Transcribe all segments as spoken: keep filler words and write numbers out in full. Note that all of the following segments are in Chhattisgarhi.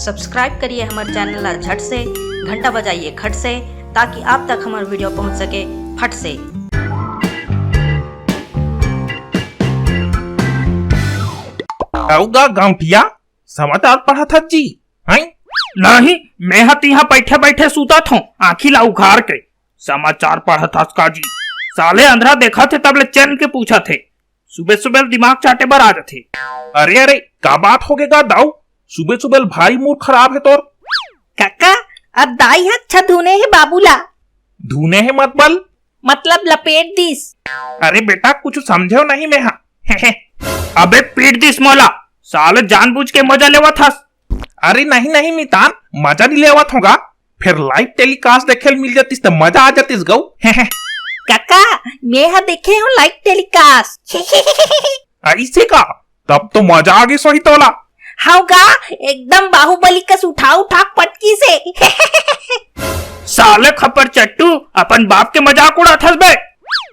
सब्सक्राइब करिए हमर चैनल ला झट से, घंटा बजाइए खट से, ताकि आप तक हमर वीडियो पहुंच सके फट से। अउ गा गांवटिया, समाचार पढ़त हस जी? हैं? नहीं, मैं ह तिहा बैठे बैठे सूतत हूँ, आँखी ला उघार के। समाचार पढ़त हस का जी? साले अंधरा देखत हे तब ले चैन के पूछत हे। सुबह सुबह दिमाग चाटे बर आ जाथे। अरे अरे, का बात हो गे गा दाऊ? सुबह सुबह भारी मूड खराब हे तोर। काका, अब दाई ह अच्छा धुने हे बाबू ला। धुने हे मत बल। मतलब लपेट दिस। अरे बेटा, कुछ समझेव नहीं मैं हा। अबे पीट दिस मोला, साले जानबूझ के मजा लेवत हस। अरे नहीं नहीं मितान, मजा नहीं लेवत हों गा, फिर लाइव टेलीकास्ट देखे ल मिल जातिस त मजा आ जातिस गऊ। काका, मैं ह देखे हूँ लाइव टेलीकास्ट। ऐसे का? तब तो मजा आ गिस होही तोला। हव गा, एकदम बाहुबली कस उठा उठा पटकिस हे। साले खपर चट्टू, अपन बाप के मजाक उड़ात हस बे।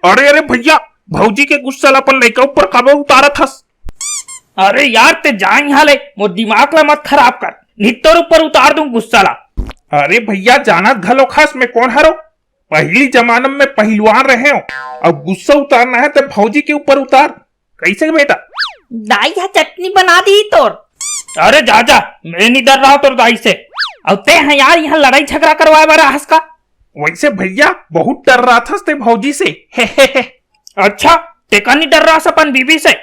अरे अरे भैया, भौजी के गुस्सा ला अपन लइका ऊपर काबर उतारत हस? अरे यार, ते जा इहाँ ले, मोर दिमाग ला मत खराब कर, नित्तर ऊपर उतार दूं गुस्सा ला। अरे भैया, जानत घलोक हस मैं कोन हरों? पहिली जमाना में पहलवान रहेंव, अब गुस्सा उतारना हे त भौजी के ऊपर उतार। कइसे बेटा? दाई ह चटनी बना दिही तोर। अरे जा जा, मैं नी डर्रांव तोर दाई से। अउ ते ह यार, इहाँ लड़ाई झगड़ा करवाए बर आहस का? वइसे भैया, बहुत डर्राथस ते भौजी से। अच्छा, तेका नी डर्रास अपन बीबी से?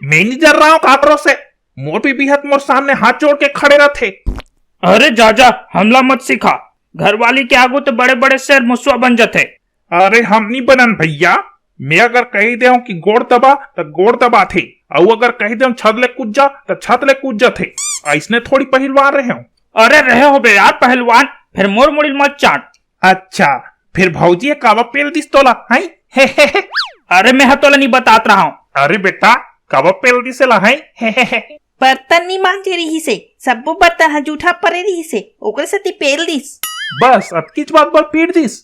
मैं नी डर्रांव काकरो से। मोर बीबी ह त मोर सामने हाथ जोड़ के खड़े रथे। अरे जा जा, हमला मत सिखा। घरवाली के आगू तो बड़े बड़े शेर मुसवा बन जथे। अरे हम नी बनन भैया, मैं अगर कहि देंव कि गोड़ दबा त गोड़ दबाथे, अउ अगर कहि देंव छत ले कूद जा त छत ले कूद जाथे। अइसने थोड़ी पहलवान रहेंव। अरे रहे होबे यार पहलवान, फिर मोर मुड़ी ल मत चाट। अच्छा, फिर भौजी ह काबर पेल दिस तोला, हैं? अरे मैं ह तोला नी बतात रहा हूँ। अरे बेटा, काबर पेल दिस एला, हैं? बर्तन नी मांजे रिहिस हे, सब्बो बर्तन ह जूठा परे रिहिस हे, ओकरे सेती पेल दिस। बस अतकीच बात बर पीट दिस।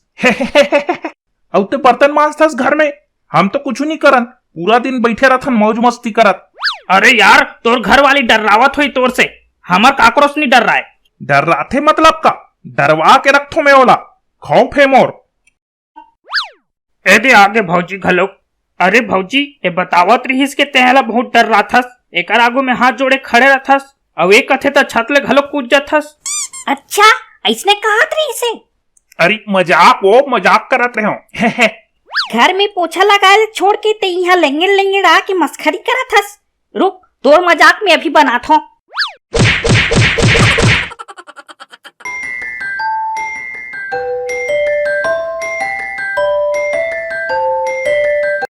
अउ ते बर्तन मांजथस घर में, हम तो कुछु नी करन, पूरा दिन बइठे रथन मौज मस्ती करत। अरे यार, तोर घर वाली डर्रावत होही तोर से, हमर काकरो से नी डर्राय। डर्राथे मतलब का? डरवा के रखथों मैं ओला, खौफ हे मोर। ए दे आगे भौजी घलोक। अरे भौजी, ए बतावत रिहिस के तें एला बहुत डर्राथस, एकर आगू में हाथ जोड़े खड़े रथस, अउ ए कथे त छत ले घलोक कूद जाथस। अच्छा, अइसने कहत रिहिस हे? अरे मजाक ओ, मजाक करत रहेंव। घर में पोछा लगाए ल छोड़ के तें इहाँ लेंगड़ लेंगड़ आके मस्खरी करत हस। रुक, तोर मजाक में अभी बनात हों।